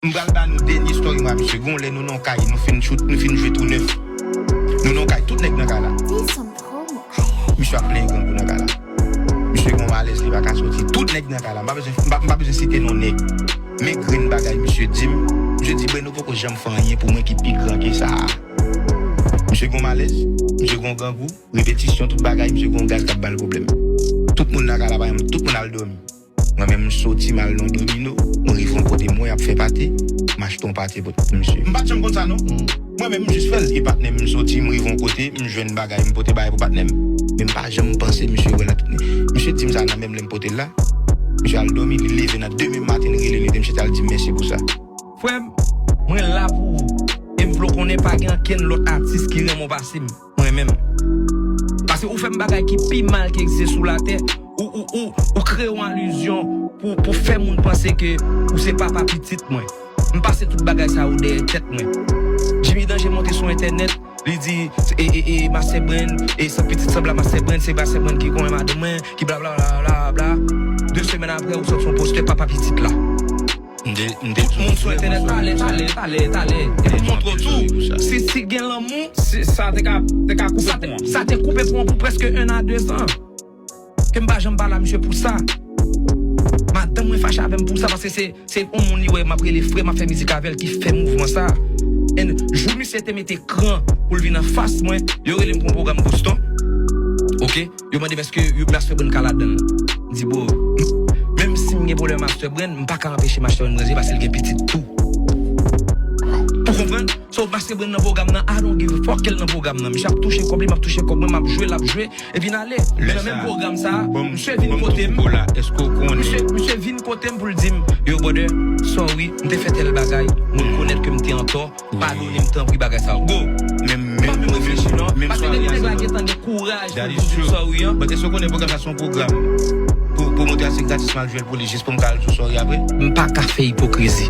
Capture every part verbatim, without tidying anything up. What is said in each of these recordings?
M pral ba nou dènye story mwen ak misye. Gon lè nou nan kay, nou fin choute, nou fin jwe tou nèf. Nou nan kay, tout nèg nan kay la. Misye ap plenyen grangou nan kay la. Misye gon malèz, li pa ka soti. Tout nèg nan kay la. M pa bezwen, m pa, m pa bezwen site non nèg. Men grenn bagay misye di m. Misye di, Breno poko janm fè anyen pou mwen ki pi gran ke sa a. Misye gon malèz, misye gon grangou, repetisyon, tout bagay, misye gon gaz k ap ba l pwoblèm. Tout moun nan kay la, pa egzanp, tout moun al dòmi. Mwen menm, m soti, m al nan domino, m rive yon kote, m wè y ap fè pate, m achte yon pate pou misye. M pa t janm konn sa, non. Mwen menm, m jis fè l, e patnè m, m soti, m rive yon kote, m jwenn bagay, m pote bagay pou patnè m. Men m pa janm panse misye wè l nan tout nèg. Misye di m sa nan menm lè m pote l la. Misye al dòmi, li leve nan demen maten, li rele m, li di m, "Misye t al di m mèsi pou sa." Frè m, mwen la pou ou. E m vle w konnen pa gen ankenn lòt atis ki renmen w pase m, mwen menm. Paske ou fè m bagay ki pi mal ki egziste sou latè. Ou, ou, ou, ou kreye yon alizyon pou, pou fè moun panse ke ou se papa pitit mwen. M pase tout bagay sa yo dèyè tèt mwen. Jimmy Danger monte sou entènèt, li di, e, e, e, Master Brand, e, se pitit sanble a Master Brand, se Master Brand ki konyen madanm mwen, ki bla, bla, bla, bla, bla. De semèn apre, ou sot yon postè papa pitit la. M te, m te Tout moun sou entènèt talè, talè, talè, talè. E pou montre w tou, si, si gen lanmou, si, sa te ka, te ka koupe sa te, pou an. Sa te koupe pou an pou prèske un à deux ans. Ke m pa janm pale a misye pou sa. Madanm mwen fache avè m pou sa, paske se, se yon moun li wè m ap rele frè m, m ap fè mizik avè l, ki fè mouvman sa. And jou misye te mete kran pou l vin anfas mwen, yo rele m pou yon pwogram Boston. Oke? Yo mande m èske yo Master Brand ka ladan l. M di, bro, menm si m gen pwoblèm Master Brand, m pa ka anpeche Master Brand ranze paske l gen pitit tou. Ou konprann? So, Master Brand nan pwogram nan, I don't give a fuck ke l nan pwogram nan. Misye ap touche kòb li, m ap touche kòb mwen, m ap jwe, l ap jwe, epi n ale. Men nan menm pwogram sa, misye vin kote m. Misye, misye vin kote m pou l di m, yo, brother, sorry, m te fè tèl bagay, m rekonèt ke m te antò, padone m tanpri bagay sa yo. Go! Men, men, m pa menm reflechi non. Paske depi nèg la gentan gen kouraj pou l di m sorry an. But èske w konnen pwogram sa se yon pwogram pou, pou monte a se gratis m al jwe l pou li jis pou m ka al di w sorry apre? M pa ka fè ipokrizi.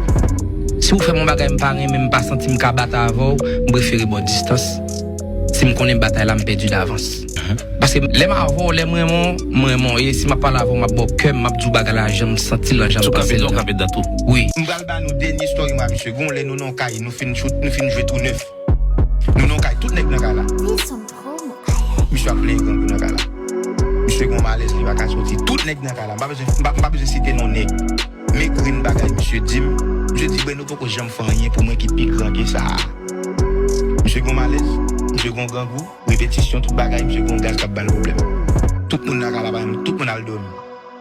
Si w fè m yon bagay m pa renmen, m pa santi m ka bat avè w, m prefere ba w distans. Si m konnen batay la m pèdi davans. Paske lè m avè w, lè m renmen w, m renmen w. E si m ap pale avè w, m ap ba w kè m, m ap di w bagay la jan m santi l lan, jan m panse l lan. Wi. M pral ba nou dènye story mwen ak misye. Gon lè nou nan kay, nou fin choute, nou fin jwe tou nèf. Nou nan kay, tout nèg nan kay la. Misye ap plenyen grangou nan kay la. Misye gon malèz, li pa ka soti. Tout nèg nan kay la. M pa bezwen, m pa, m pa bezwen site non nèg. Men grenn bagay misye di m. Misye di, Breno poko janm fè anyen pou mwen ki pi gran ke sa a. Misye gon malèz, misye gon grangou, repetisyon, tout bagay, misye gon gaz k ap ba l pwoblèm. Tout moun nan kay la, pa egzanp, tout moun al dòmi.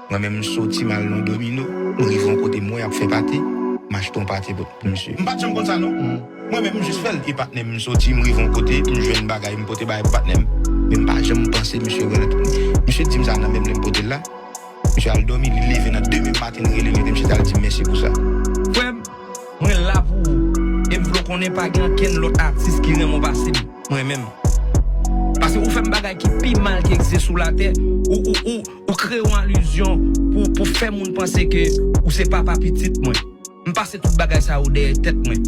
Mwen menm, m soti, m al nan domino, m rive yon kote, m wè y ap fè pate, m achte yon pate pou misye. M pa t janm konn sa, non. Mwen menm, m jis fè l, e patnè m, m soti, m rive yon kote, m jwenn bagay, m pote bagay pou patnè m. Men m pa janm panse misye wè l nan tout nèg. Misye di m sa nan menm lè m pote l la. Misye al dòmi, li leve nan demen maten, li rele m, li di m, "Misye t al di m mèsi pou sa." Frè m, mwen la pou ou. E m vle w konnen pa gen ankenn lòt atis ki renmen w pase m, mwen menm. Paske ou fè m bagay ki pi mal ki egziste sou latè. Ou, ou, ou, ou kreye yon alizyon pou, pou fè moun panse ke ou se papa pitit mwen. M pase tout bagay sa yo dèyè tèt mwen.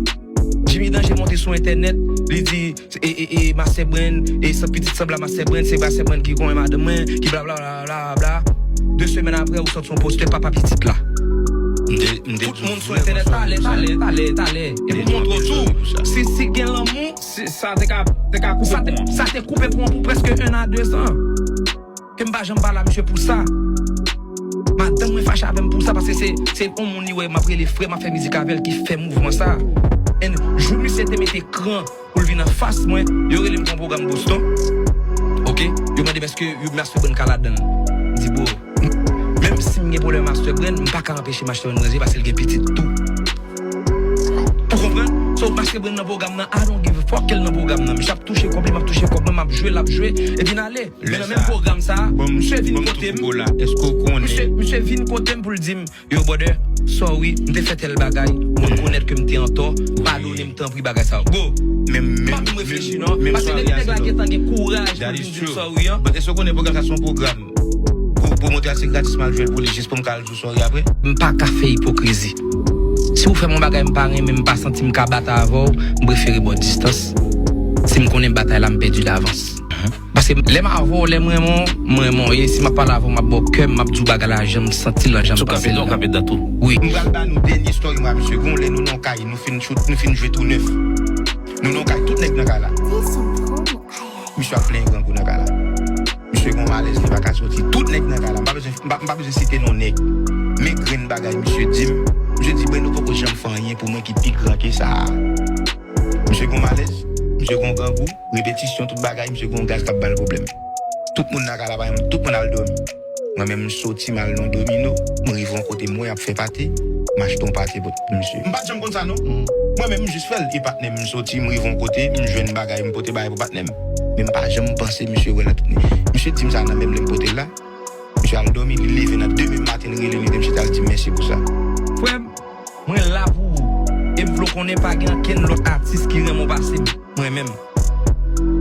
Jimmy Danger monte sou entènèt, li di, e, e, e, Master Brand, e, se pitit sanble a Master Brand, se Master Brand ki konyen madanm mwen, ki bla, bla, bla, bla, bla. De semèn apre, ou sot yon postè papa pitit la. M te, m te Tout moun sou entènèt talè, talè, talè, talè. E pou montre w tou, si, si gen lanmou, si, sa te ka, te ka koupe sa te, pou an. Sa te koupe pou an pou prèske un à deux ans. Ke m pa janm pale a misye pou sa. Madanm mwen fache avè m pou sa, paske se, se yon moun li wè m ap rele frè m, ap fè mizik avè l, ki fè mouvman sa. And jou misye te mete kran pou l vin anfas mwen, yo rele m pou yon pwogram Boston. Oke, yo mande m èske yo Master Brand ka ladan l. M di, bro, menm si m gen pwoblèm Master Brand, m pa ka anpeche Master Brand ranze paske l gen pitit tou. Ou konprann? So, Master Brand nan pwogram nan, I don't give a fuck ke l nan pwogram nan. Misye ap touche kòb li, m ap touche kòb mwen, m ap jwe, l ap jwe, epi n ale. Men nan menm pwogram sa, misye vin kote m. Èske w konnen? Misye, misye vin kote m pou l di m, yo, brother, sorry, m te fè tèl bagay, m rekonèt ke m te antò, padone m tanpri bagay sa yo. Go! Men, men, pa vin reflechi non. Paske depi nèg la gentan gen kouraj pou l vin di m sorry an. But èske w konnen pwogram sa se yon pwogram pou, pou monte a se gratis m al jwe l pou li jis pou m ka al di w sorry apre? M pa ka fè ipokrizi. Si w fè m yon bagay m pa renmen, m pa santi m ka bat avè w, m prefere ba w distans. Si m konnen batay la, m pèdi davans. Paske lè m avè w, lè m renmen w, m renmen w. E si m ap pale avè w, m ap ba w kè m, m ap di w bagay la, jan m santi l lan, jan m panse l lan. Wi. M pral ba nou dènye story mwen ak misye. Gon lè nou nan kay, nou fin shoot, nou fin jwe tou nèf. Nou nan kay, tout nèg nan kay la. Misye ap plenyen grangou nan kay la. Misye gon malèz, li pa ka soti. Tout nèg nan kay la. M pa bezwen, m pa, m pa bezwen site non nèg. Men grenn bagay misye di m. Misye di, Breno poko janm fè anyen pou mwen ki pi gran ke sa a. Misye gon malèz, misye gon grangou, repetisyon, tout bagay, misye gon gaz k ap ba l pwoblèm. Tout moun nan kay la, pa yon, tout moun al dòmi. Mwen menm, m soti, m al nan domino, m rive yon kote, m wè y ap fè pate, m achte yon pate pou misye. M pa t janm konn sa, non. Mwen menm, m jis fè l, e patnè m, m soti, m rive yon kote, m jwenn bagay, m pote bagay pou patnè m. Men m pa janm panse misye wè l ap tounen. Misye di m sa nan menm lè m pote l la. Misye al dòmi, li leve nan demen maten, li rele m, li di m chita, l di m mèsi pou sa. Frè m, mwen la pou ou. E m vle w konnen pa gen ankenn lòt atis ki renmen w pase mwen menm.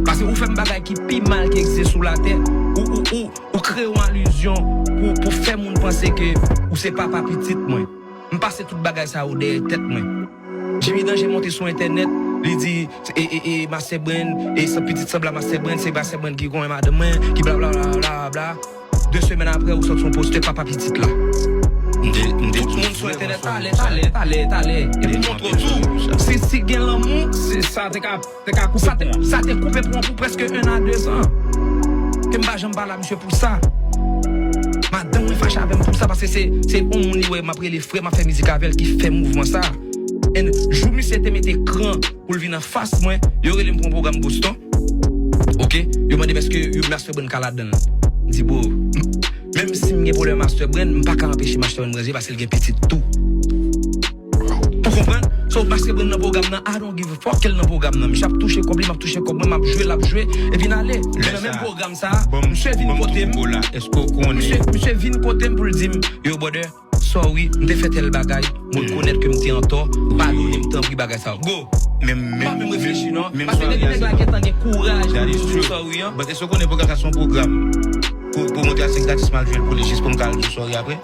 Paske ou fè m bagay ki pi mal ki egziste sou latè. Ou, ou, ou, ou kreye yon alizyon pou, pou fè moun panse ke ou se papa pitit mwen. M pase tout bagay sa yo dèyè tèt mwen. Jimmy Danger monte sou entènèt, li di, e, e, e, Master Brand, e, se pitit sanble a Master Brand, se Master Brand ki konyen madanm mwen, ki bla, bla, bla, bla, bla. De semèn apre, ou sot sou yon postè papa pitit la. M te, m te tout moun sou entènèt, talè, talè, talè, talè. Epi m montre w tou, si, si gen lanmou, se sa te ka, te ka koupe pon an. Sa te koupe pon an pou prèske un a de zan. Ke m pa janm pale a misye pou sa. Madanm mwen fache avè m pou sa, paske se, se yon moun li wè m ap rele frè, m ap fè mizik avè l ki fè mouvman sa. And jou misye te mete kran pou l vin anfas mwen, yo rele m pou yon pwogram Boston. Oke, yo mande m èske yon Master Brand ka ladan l. M di, bro, m, menm si m gen pwoblèm Master Brand, m pa ka anpeche Master Brand branche paske l gen pitit tou. Ou konprann? So, Master Brand nan pwogram nan, I don't give a fuck ke l nan pwogram nan. Misye ap touche kòb li, m ap touche kòb mwen, m ap jwe, l ap jwe, epi n ale. Men nan menm pwogram sa, misye vin kote m. Misye, misye vin kote m pou l di m, yo, brother, sorry, m te fè tèl bagay, m rekonèt ke m te antò, padone m, tanpri, bagay sa yo. Go! M pa menm reflechi, non. Paske depi nèg la gentan gen kouraj pou l di w sorry an. But èske w konnen pwogram sa se yon pwogram pou, pou monte a se gratis, m al jwe l pou li jis pou m ka al di w sorry apre?